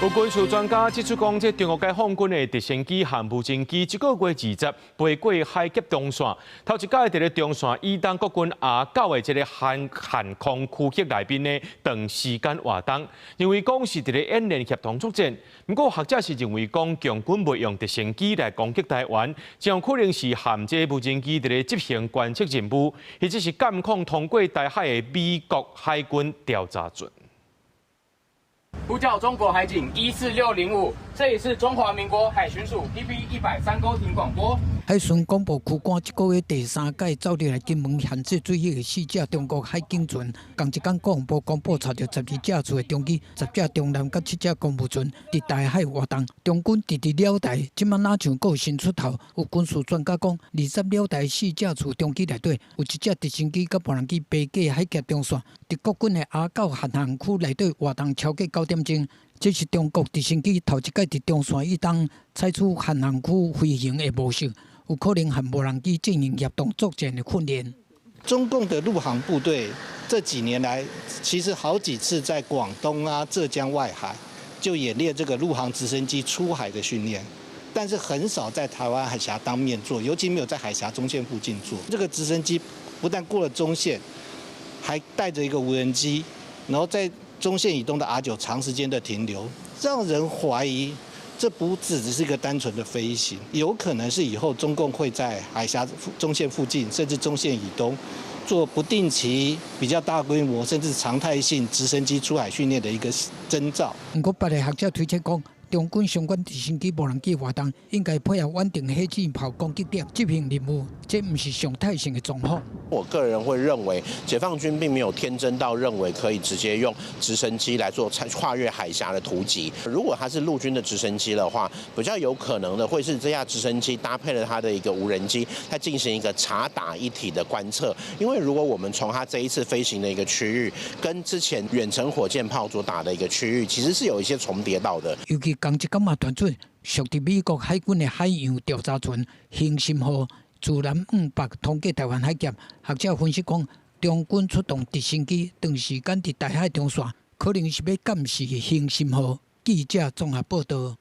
有軍事專家指出講，這中國解放軍的直升機和無人機，這個月20飛過海峽中線，頭一擺佇咧中線以東國軍 R9的這个限空區域內面呢，長時間活動，認為講是佇咧演練協同作戰。毋過學者是認為講，共軍袂用直升機來攻擊台灣，真有可能是和這無人機佇咧執行觀測任務，或者是監控通過台海的美國海軍調查船。呼叫中國海警14605，這裡是中華民國海巡署 PP 103勾艇廣播。海巡廣播區官這個月第三擺走入來金門限制水域的四隻中國海警船，仝一工國防部公布查著12架次的中機、10架中艦佮7架公務船佇台海活動。中軍直直尞台，這擺若像閣有新出頭。有軍事專家講，20尞台四架次中機內底，有一隻直升機佮無人機飛過海峽中線，佇國軍的 R9限航區內底活動超過9點鐘。這是中國直升機頭一擺佇中線以東採取限航區飛行的模式，有可能和無人機進行協同作戰的訓練。中共的陸航部隊這幾年來，其實好幾次在廣東啊、浙江外海就演練這個陸航直升機出海的訓練，但是很少在台灣海峽當面做，尤其沒有在海峽中線附近做。這個直升機不但過了中線，還帶着一個無人機，然後在中線以東的 R9長時間的停留，讓人懷疑這不只只是一個單純的飛行，有可能是以後中共會在海峽中線附近，甚至中線以東做不定期、比較大規模甚至常態性直升機出海訓練的一個徵兆。毋過，別个學者推測講，中軍相關直升機、無人機活動應該配合遠程火箭炮攻擊點執行任務，這毋是常態性的狀況。我個人會認為，解放軍並沒有天真到認為可以直接用直升機來做跨越海峽的突擊。如果它是陸軍的直升機的話，比較有可能的會是這架直升機搭配了它的一個無人機，它進行一個查打一體的觀測。因為如果我們從它這一次飛行的一個區域，跟之前遠程火箭炮所打的一個區域，其實是有一些重疊到的。尤其仝一工嘛傳出，屬佇美國海軍的海洋調查船興心號自南向北通過台灣海峽。學者分析講，中軍出動直升機長時間佇台海中線，可能是欲監視興心號。記者綜合報導。